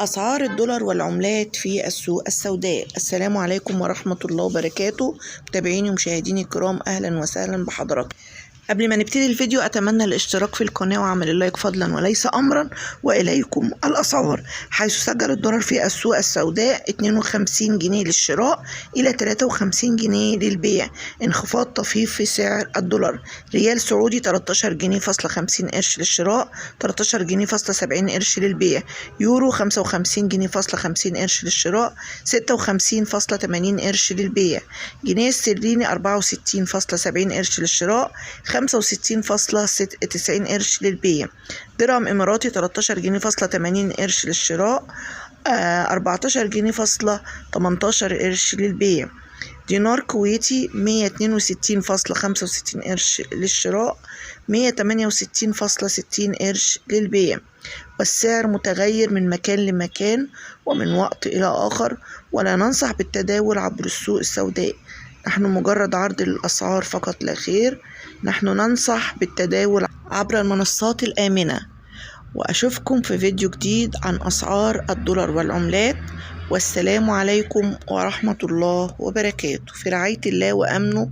أسعار الدولار والعملات في السوق السوداء. السلام عليكم ورحمة الله وبركاته، متابعيني ومشاهديني الكرام، أهلا وسهلا بحضراتكم. قبل ما نبتدي الفيديو أتمنى الاشتراك في القناة وعمل اللايك فضلا وليس أمرا. وإليكم الأسعار، حيث سجل الدولار في السوق السوداء 52 جنيه للشراء إلى 53 جنيه للبيع، انخفاض طفيف في سعر الدولار. ريال سعودي 13 جنيه فاصلة 50 قرش للشراء، 13 جنيه فاصلة 70 قرش للبيع. يورو 55 جنيه فاصلة 50 قرش للشراء، 56.80 قرش للبيع. جنيه استرليني 64.70 قرش للشراء، 65.90 قرش للبيع. درهم إماراتي 13 جنيه فاصلة 80 قرش للشراء، 14 جنيه فاصلة 18 قرش للبيع. دينار كويتي 162.65 قرش للشراء، 168.60 قرش للبيع. والسعر متغير من مكان لمكان ومن وقت إلى آخر، ولا ننصح بالتداول عبر السوق السوداء، نحن مجرد عرض للأسعار فقط لا غير. نحن ننصح بالتداول عبر المنصات الآمنة. وأشوفكم في فيديو جديد عن أسعار الدولار والعملات، والسلام عليكم ورحمة الله وبركاته. في رعاية الله وأمنه.